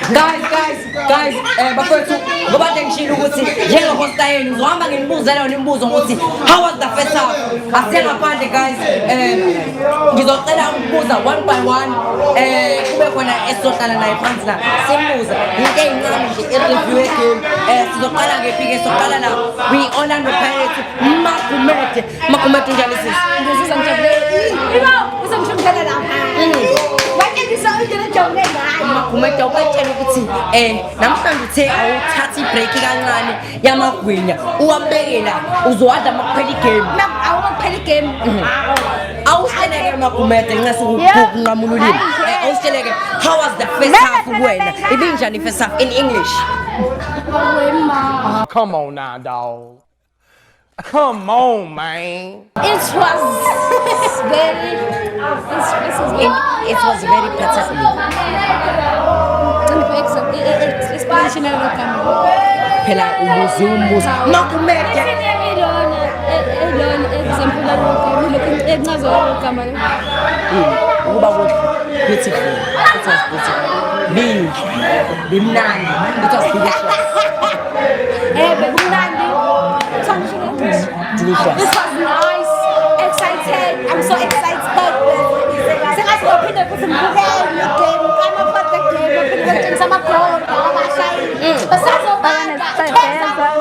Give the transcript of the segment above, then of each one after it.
Guys, guys, guys, bafowethu, ngoba kade ngishilo ukuthi njengehosta yenu ngizohamba nginibuzela yona imibuzo ngokuthi how was the first half. Asiye ngaphandle, guys. Ngizocela ukubuza one by one, kube khona esizohlala naye phansi la simbuza into ey'ncane nje, i-review ye-game. Sizoqala ngephi-ke? Sizoqala la kwi-Orlando Pirates. Magumede, Magumede, unjani, sisi? Ngizizwa ngijabule. Ibo, uzongishungela lapha. Watshengisa indlela ejabule ngayo. Magumede, ubatshela ukuthi namhlanje uthe awuthatha i-break kancane yamagwinya, uwabeke la, uzowadla uma kuphela i-game. Awuma kuphela i-game. Awusitsheleke, Magumede, nxa sukunqamula ulimi. Awusitsheleke, how was the first half kuwena? Ibinjani i-first half in English? Come on now, dog. Come on, man. It was very It was very beautiful. Explanation yalo gama. Phela ubuze umbuzo, Magumede. Ilona ilona example yalo gama, lokhu encazelo yalo gama. Ukuba kuhle, beautiful. It was beautiful, binhle, bimnandi. It was delicious. Bekumnandi. Delicious. It was nice, excited. I'm so excited. Sengathi ngophinde futhi ngibukele i-game. Kama for the game, baphinde batshengisa amagoli abashayile. Basazobanda.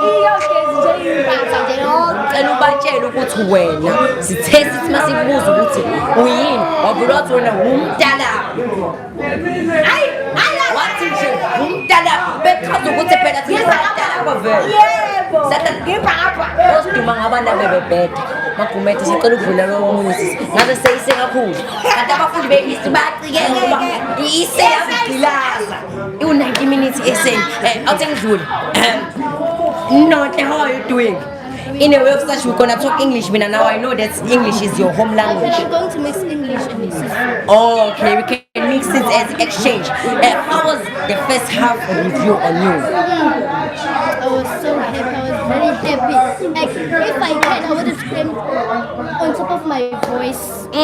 Iyogezi nje impatha nje yonke. Cela ubatshele ukuthi wena sithe sithi masikubuza ukuthi uyini, wavula wathi wena umntalaphi. Hayi, hayi. Wathi nje umntalaphi, bechaza ukuthi phela thina umntalapha vele. Yebo. Ngibhapha. Osiduma ngabantu abebebheda. Magumede, sicela ukudlulela komunye sisi. Ngaze seyise kakhulu. Kanti abafundi be-East bayacikeka ngoba i-essay yazigqilaza. Iwu-90 minutes essay. Awuthi ngidlule. Nonhle, how are you doing? In a way of such, we're gonna talk English. Mina, now I know that English is your home language. I'm going to mix English and isiZulu. Oh, okay, we can mix it as exchange. How was the first half review on you? I was so happy. I was very happy. Like, if I can, I would have screamed on top of my voice. I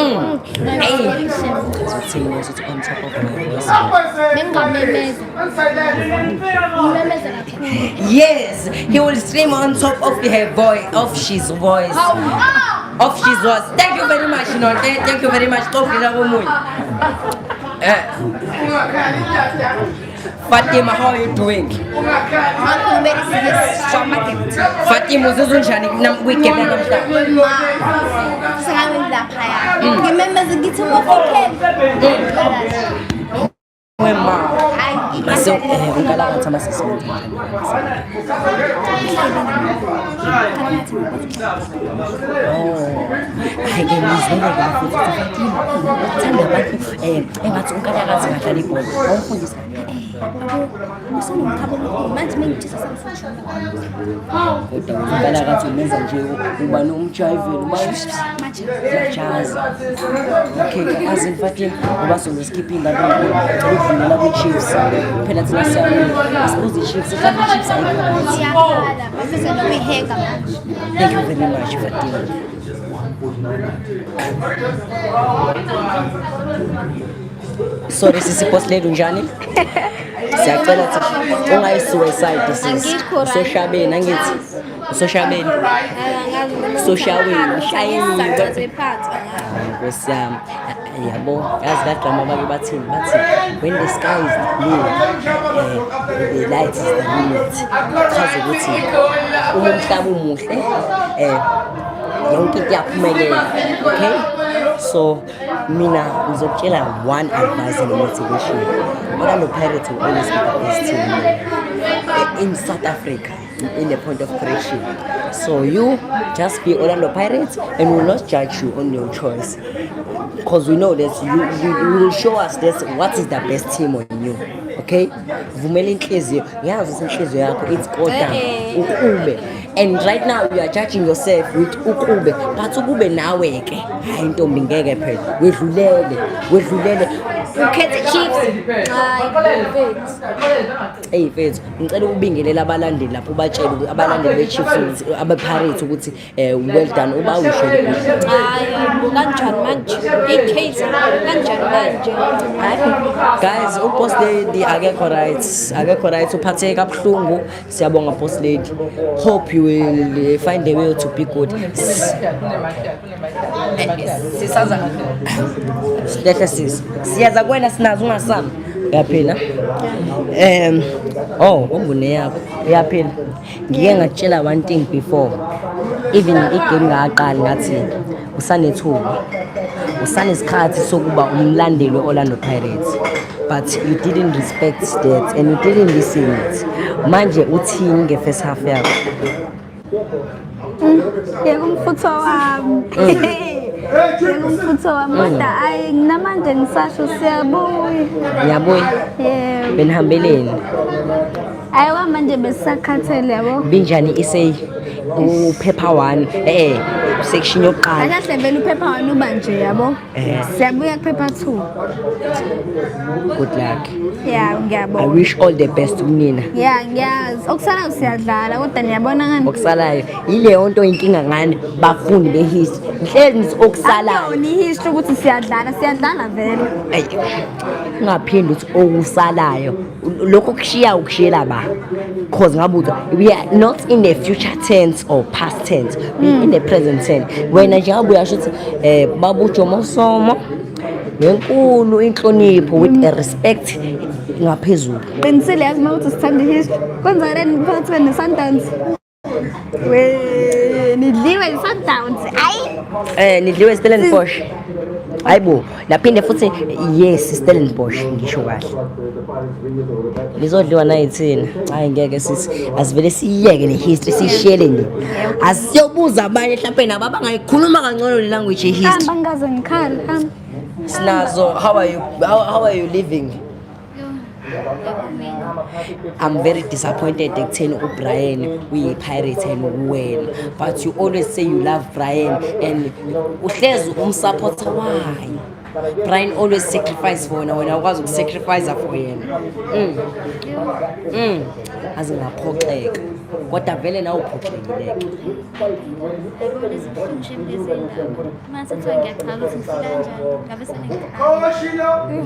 was Hey. very happy. Uthini ukuthi on top of my voice? Bengingamemeza. Ngimemeza kakhulu. Yes, he will scream on top of her voice, of his voice. Of his voice. Thank you very much, Nonhle. Thank you very much. Xofila komunye. Fatima, how are you doing? Ngakhulumela isiNgisi. Fatima, uzizwa unjani kwi-game namhlanje? Sengabe ngilaphaya. Ngimemeza ngithi Mofokeng. Wema. Hayi. Mase unkalakatha masisi. Oh, hayi ke, ngizwele kahle futhi, Fatima. Uthanda abantu engathi unkalakathi ngadlala ibhola. Awumfundisa. Usenomkhaba omkhulu. Manje mengitshisa samfushona. Kodwa unkalakathi umenza nje uba nomjayivelo uba Manje uyajaza. Okay, azini Fatima, ngoba soze sikhiphe iy'ndaba ey'nkulu. Cela ukudlulela kwi-Chiefs. Phela thina siyawina. Asibuze i-Chiefs, mhlawumbe i-Chiefs ayikho right. Iyakhala. Bafisa nokuyiheka manje. Thank you very much, Fatima. Sorry sisi, boss lady, unjani? Siyacela thi ungayi-suicide, sisi. Angikho right. Usoshabeni, angithi? Usoshabeni. Usoshaweni, shayeni. Phansi. Nkosi yami. Yabo, yazi kadrama bake bathini? Bathi when the sky is blue, the light is the limit. Chaza ukuthi uma umhlaba umuhle, yonke into iyaphumelela. Okay? So mina ngizokutshela one advice and motivation. Orlando Pirates will always be the best team in South Africa, in the point of correction. So you just be Orlando Pirates and we will not judge you on your choice. Because we know that you will show us that what is the best team on you. Okay? Vumela inhliziyo. Ngiyazi ukuthi inhliziyo yakho it's kodwa ukube. And right now you are judging yourself with ukube. But ukube nawe ke, hayi ntombi, ngeke phela. Wedlulele, wedlulele. Ukhethe Chiefs. Hayi, mfethu. Eyi mfethu, ngicela ukubingelela abalandeli lapho, ubatshele abalandeli be-Chiefs ukuthi abe-Pirates ukuthi well done, ubawishe. Hayi, hayibo, kanjani manje? I-Kaizer kanjani manje? Hayi. Guys, uBoss Lady akekho right, akekho right, uphatheke kabuhlungu. Siyabonga, Boss Lady, hope you will find a way to be good. Sisaza. Silehle sisi, siyaza kuwena, sinazo, ungasabi. Uyaphila? Oh, ungune yakho. Uyaphila? Ngike ngakutshela one thing before even igame ngaqali, ngathi usanethuba, usanesikhathi sokuba umlandeli we-Orlando Pirates, but you didn't respect that and you didn't listen it. Manje uthini nge-first half yakho? Yeka umfutho wami. Yeka umfutho wami, kodwa ayi, namanje ngisasho, siyabuya. Ngiyabuya. Yebo. Benihambeleni? Ayi, kwamanje besisakhathele, yabo. Binjani isey uphepha 1, section yokuqala? Kahle vele uphepha 1 uba nje, yabo. Siyabuya kuphepha 2. Good luck. Ya, I ngiyabonga. wish all the best kunina. Ya, ngiyazi. Okusalayo siyadlala, kodwa niyabona ngani? Okusalayo yileyo nto inkinga ngani bafundi be-history, ngihlezi ngithi okusalayo. Akuyona i-history ukuthi siyadlala, siyadlala vele. Ayi, ungaphinde uthi okusalayo. Lokho kushiya ukushiyela ba, cause ngabe uthi we are not in the future tense or past tense, we are in the present tense. Wena nje ngabe uyasho ukuthi baba uJomo Somo ngenkulu inhlonipho, with a respect ngaphezulu. Qinisile, yazi uma uthi sithanda i-history. Kwenzakaleni phakathi kwene-Sundowns? We, nidliwe i-Sundowns. Ayi. Nidliwe Stellenbosch. Hayibo, naphinde futhi, yes, Stellenbosch, ngisho kahle. Nizodliwa nayithina. Hayi, ngeke sisi, asivele siyeke le history, sishiyele nje. Asiyobuza abanye mhlawumbe nabo abangayikhuluma kangcono le language ye-history. Hamba, ngingaze ngikhale. Hamba. Sinazo, how are you? How are you living? I'm very disappointed ekutheni uBrian uyi-Pirate and wena. But you always say you love Brian and uhlezi umsupporter, why? Brian always sacrifice for wena, wena ukwazi ukusacrifice for yena. Aze ngaphoxeka. Kodwa vele nawe uphoxekile-ke. Yabo, lezi buhlungu shame lezi ndaba. Mase kuthiwa ngiyachaza ukuthi ngifila kanjani. Ngabe senengikhala.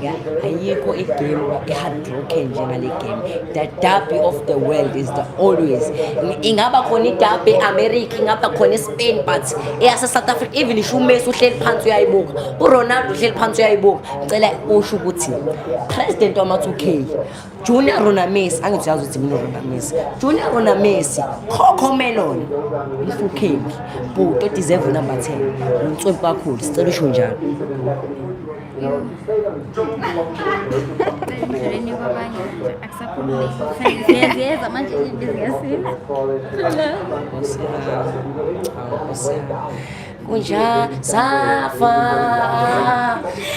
Yeah, ayikho igame e-heartbroken njengale game. The derby of the world is the always. Ingaba khona iderby e-America, ingaba khona e-Spain, but eyase-South Africa, even isho uMessi uhleli phansi uyayibuka, uRonaldo uhleli phansi uyayibuka. Ngicela usho ukuthi president wama-2K, Junior Rona Messi, angithi uyazi ukuthi mina uRona Messi, Junior Rona Messi, Coco Melon, Mofokeng, bhuti odeserve number 10, unswempu kakhulu, sicela usho njalo. Endleleni kwabanye akusakhululeki. Ziyeza manje into ziyasila. Nkosi yami, awu, Nkosi yami. Kunja safa,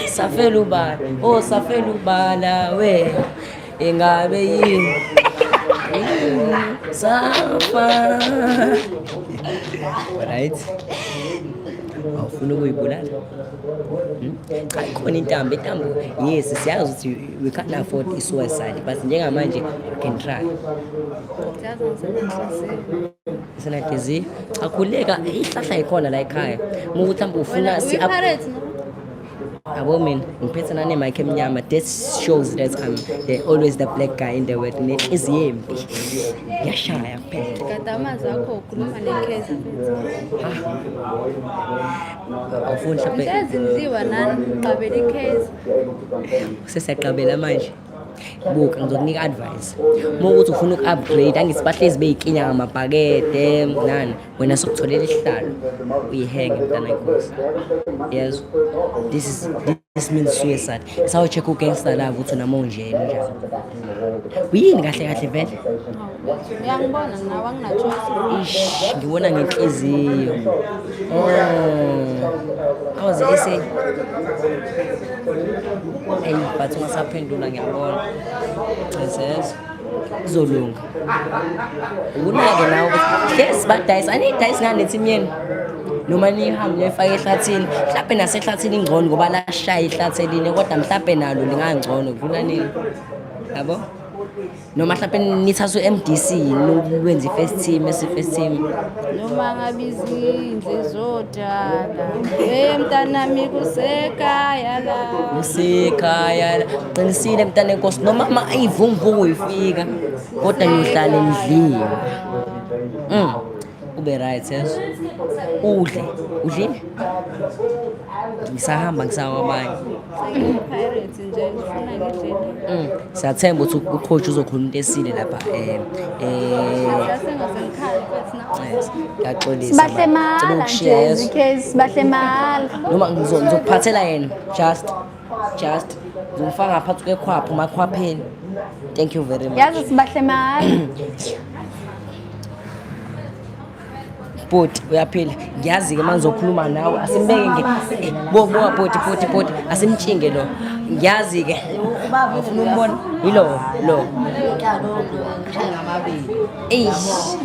safela ubala, oh, safela ubala we, ingabe yini safa. Right, awufuni ukuyibulala? Hmm? Cha, ikhona intambo, intambo. Yes, siyazi ukuthi we can't afford i-suicide, but njengamanje we can try. Yazi ngisenenhliziyo. Senadezi, cha, khuleka, ihlahla ikhona la ekhaya uma ukuthi mhlawumbe ufuna si Uyi-Pirates no? Yabo, mina ngiphethe nane-mic emnyama, that shows that I'm always the black guy in the world. Nenhliziyo embi ngiyashaya kuphela. Gada amazwi akho, ukhuluma neKaizer. Awufuni mhlawumbe? Hlezi nidliwa nani, qabela iKaizer. Sesiyaqabela manje. Buka, ngizokunika advice uma ukuthi ufuna uku-upgrade. Angithi bahlezi bey'kinya ngamabhakede nani, wena sokutholela isihlalo uyihenge, mntana inkosi, yezwa? This means suicide. Sawu-check ugangster love ukuthi unama unjena njani, uyini kahle kahle vele. Uyangibona nawe, angina-choice. Ish, ngibona ngenhliziyo. Oh, how's the essay? Eyi, but ungasaphendula, ngiyabona esezwa kuzolunga. Ukunake nawe ukuthi hlezi badayisa, aniyidayisi ngani neteam yenu? Noma nihambe niyofaka ehlathini, mhlawumbe nasehlathini ingcono ngoba lashaya ihlathi elinye, kodwa mhlawumbe nalo lingangcono kudlula nini. Yabo? Noma mhlawumbe nithathe u-MDC nilwenze i-first team, esi-first team. Noma ngabe izindlu zodala, hey mntanami kusekhaya la. Usekhaya la. Qinisile mntana enkosi, noma ma ivunguvungu ifika kodwa niyohlala endlini. Ube right yeso. Udle, udlile? Ngisahamba ngisawa abanye. Sengiyi-Pirates nje ngifuna ngidlele. Siyathemba ukuthi ucoach uzokhuluma into esile lapha Sengaze ngikhale mfethu na. Yes, ngiyaxolisa. Sibahle Cela mahhala ukushiya nje yeso. ZK, sibahle mahhala. Noma ngizokuphathela yena just ngizomfaka ngaphansi kwekhwapha umakhwapheni. Thank you very much. Yazi sibahle mahhala. Bhuti uyaphila, ngiyazi-ke uma ngizokhuluma nawe asimbeke nge buka bhuti bhuti bhuti asimtshinge lo, ngiyazi-ke ufuna umbona yilo lo. Eish,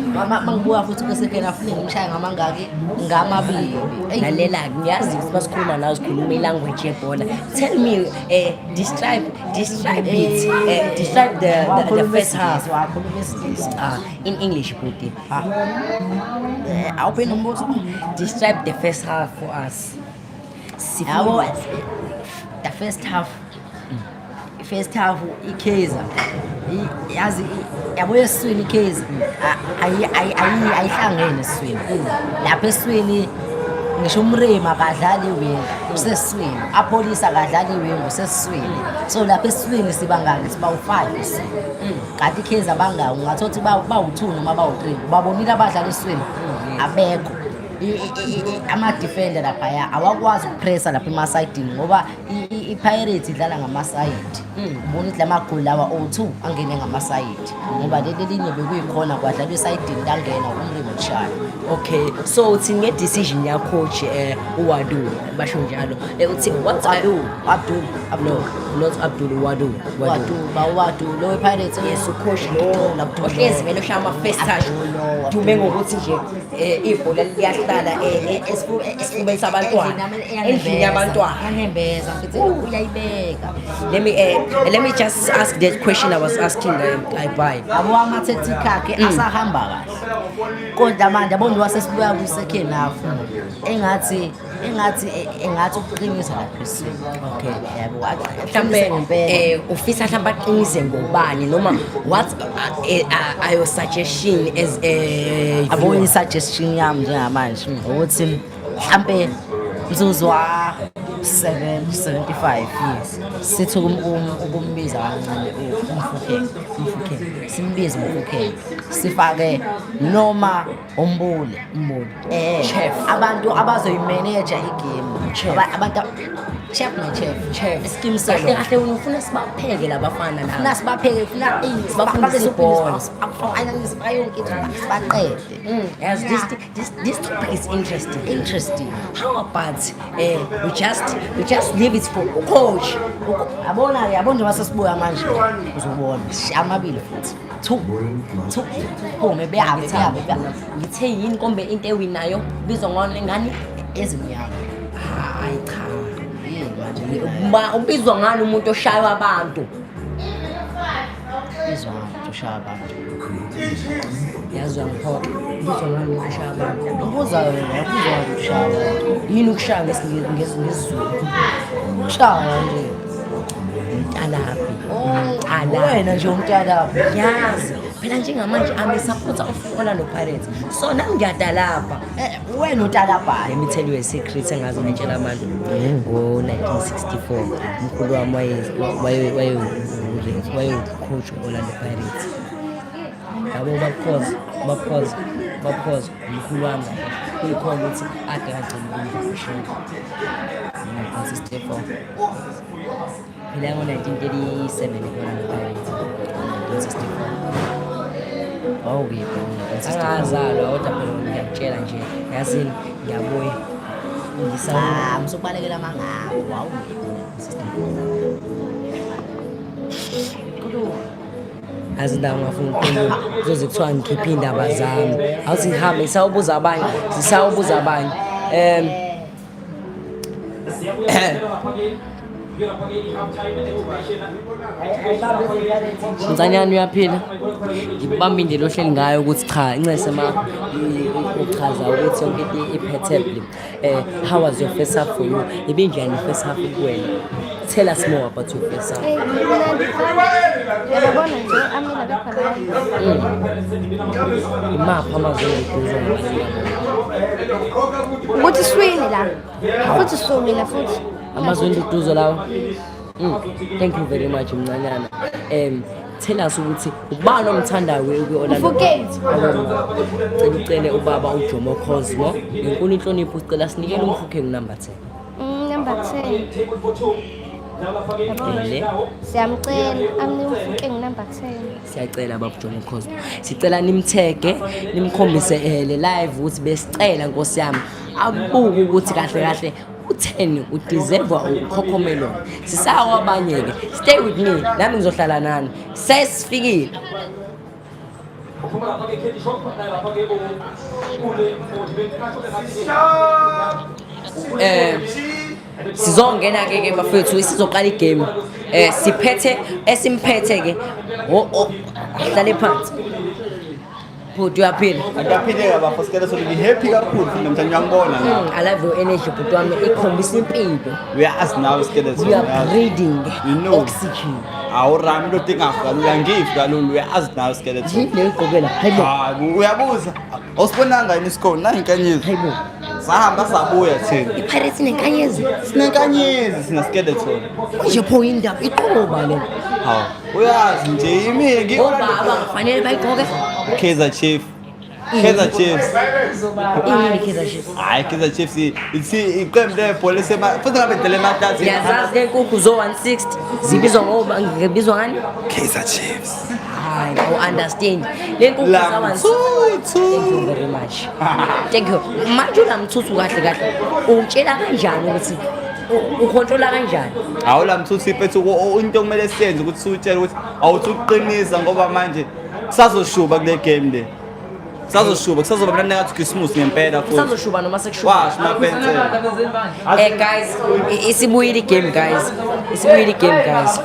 Mangibuka futhi kwesekeni afune ngimshaye ngamangaki ngamabili. Lalela-ke, ngiyazi ukuthi masikhuluma nawe sikhuluma i-language yebhola. Tell me, describe it, describe the first half. Wakhuluma isiNgisi. Ah, in English bhuti. Awuphinde umbuzo. Describe the first half for us. Yabo, the first half, first half iKaizer yazi yabo esiswini iKaizer ayihlangene esiswini. Lapha esiswini ngisho uMrema akadlali iwing, usesiswini. Apolisa akadlali iwing, usesiswini. So lapha esiswini siba ngaki? Siba u-5 esiswini. Kanti iKaizer bangaki? Ungathola ukuthi bawu-2 noma bawu-3. Ubabonile abadlali esiswini? Abekho. Ama-defender laphaya awakwazi ukupressa lapha emasayidini ngoba i-Pirates idlala ngamasayidi. Ubona ukuthi la magoli lawa o-2 angene ngamasayidi ngoba leli elinye bekuyikhona kwadlalwa esayidini langena uMremo kushaya. Okay, so uthi nge-decision ya coach uWadu, basho njalo. Uthi what Wadu, Abdul, Abdul. No, not Abdul, Wadu. Wadu, ba Wadu, lo we-Pirates. Yes, ucoach lo Abdul. ohlezi vele oshaya ama-first touch. Abdul, Abdul. Dume ngokuthi nje ibhola liyahlala esifubeni sabantwana. Endlini yabantwana. Yanembeza, ngithi uyayibeka. Let me just ask that question I was asking I buy. Yabo ama-tactic akhe asahamba kahle. Kodwa manje yabo njengoba sesibuya kwi-second half, engathi ukuqinisa lapha esiswini. Okay. Yabo, Mhlambe aqinise ngempela. Ufisa mhlambe aqinise ngobani noma what are your suggestion as a Yabo viewer? i-suggestion yami njengamanje ukuthi mhlambe mzuzu wa 775, yes, sithi ukumbiza kancane uMofokeng, uMofokeng simbize uMofokeng, sifake noma uMbule, uMbule. Chef. Abantu abazoyimanage igame. Chef. Abantu chef no chef Chef. Iskim Kahle kahle ufuna sibapheke labafana laba. Funa sibapheke, funa Sibafundise ibhola. Sibafundise yonke into, sibaqede. Yes, this topic is interesting. Interesting. How about we just leave it for coach? Yabona ke, yabona njengoba sesibuya manje uzobona amabili futhi, two two, phume behambe behambe behambe. Ngithe yini kombe into ewinayo bizwa ngani ngani? Ezimnyama. Hayi cha. Yini manje? Ubizwa ngani umuntu oshaywa abantu? Izwa umuntu oshaya abantu. Yazi uyangiphoxa. Ubizwa ngani umuntu oshaya abantu? Ubuza wena, ubuzwa umuntu oshaya abantu. Yini ukushaya ngesiZulu? Ukushaya nje. Umntalaphi. Umntalaphi. Wena nje umntalaphi. Yazi phela njengamanje I'm a supporter of Orlando Pirates. So nami ngiyadalapha. Wena utalabhayo. Let me tell you a secret engazi ngitshela abantu. Ngo-1964 umkhulu wami waye coach Orlando Pirates. Yabo babukhoza, babukhoza, babukhoza umkhulu wami kuyikhona ukuthi ade kagcina ukumvakashela. 1964. Phela ngo-1937 i-Orlando Pirates. 1964. Wawukephi ngo-1964? Angazalwa kodwa phela ngiyakutshela nje, yazini ngiyabuya. Ngisa Ah, msukubalekela mangako, wawukephi ngo-1964? Yazi indawo ngafuna ukukhuluma kuzoze kuthiwa ngikhiphe iy'ndaba zami. Awuthi ngihambe ngisawubuza abanye, ngisawubuza abanye. Mncanyana uyaphila. Ngibamba indlela ohleli ngayo ukuthi cha incese ma uchaza ukuthi yonke into iphethebly. How was your first half for you? Ibinjani first half kuwena? Tell us more about your first half. Yabona nje amina bekhona. Imaphi amazwi enduduzo ongabanika bona? Ukuthi swini la. Futhi sumina futhi. Amazwi enduduzo lawo. Thank you very much, mncanyana. Tell us ukuthi ubani omthandayo kwi-Orlando Mofokeng. Pirates? Cela ucele ubaba uJomo Cosmo ngenkulu inhlonipho, ucela sinikele uMofokeng number 10. Number 10. Le Siyamcela amnike uMofokeng number 10. Siyacela, baba uJomo Cosmo, sicela nimthege, nimkhombise le live ukuthi besicela, nkosi yami, abuke ukuthi kahle kahle u-10 udeserve uCocomelon. Sisawo abanye-ke, stay with me, nami ngizohlala nani, sesifikile. Sizongena ke bafethu, sizoqala igame. Siphethe esimphethe ke ahlale phansi. Bhuti, uyaphila? Angiyaphileka bafo Sikele, so ngi-happy kakhulu futhi namhlanje uyangibona la. I love your energy, bhuti wami, ikhombisa impilo. Uyazi nawe, Skeleton. We are breathing oxygen. Awurami lo dingafi kalula, ngifi kalula, uyazi nawe, Skeleton. Yini le igqokela? Hayibo. Hayi, uyabuza. Awusibonanga yini isikole na inkanyezi? Hayibo. Sahamba sabuya thina. IPirates inenkanyezi? Sinenkanyezi sina, Skeleton. Manje pho indaba iqoba le? Hawu, uyazi nje yimi. Obaba kufanele bayigqoke. Kaizer Chiefs. Kaizer Chiefs. Iyini Kaizer Chiefs? Hayi, Kaizer Chiefs ithi iqembu lebhola esema futhi ngabe dlala emahlathini. Ngiyazazi ke inkukhu zo 160 zibizwa ngoba ngibizwa ngani? Kaizer Chiefs. Hayi, I understand. Le nkukhu La za 160. Thank you very much. Thank you. Manje ulamthuthu kahle kahle. Ungitshela kanjani ukuthi ucontrola kanjani? Awula mthuthu iphethu, into okumele siyenze ukuthi siwutshele ukuthi awuthi ukuqinisa ngoba manje kusazoshuba kule game le. Kusazoshuba, kusazoba mnandi ngathi Christmas ngempela futhi. Kusazoshuba noma sekushuba. Washo mapensela. Guys, isibuyile igame, guys. Isibuyile igame, guys.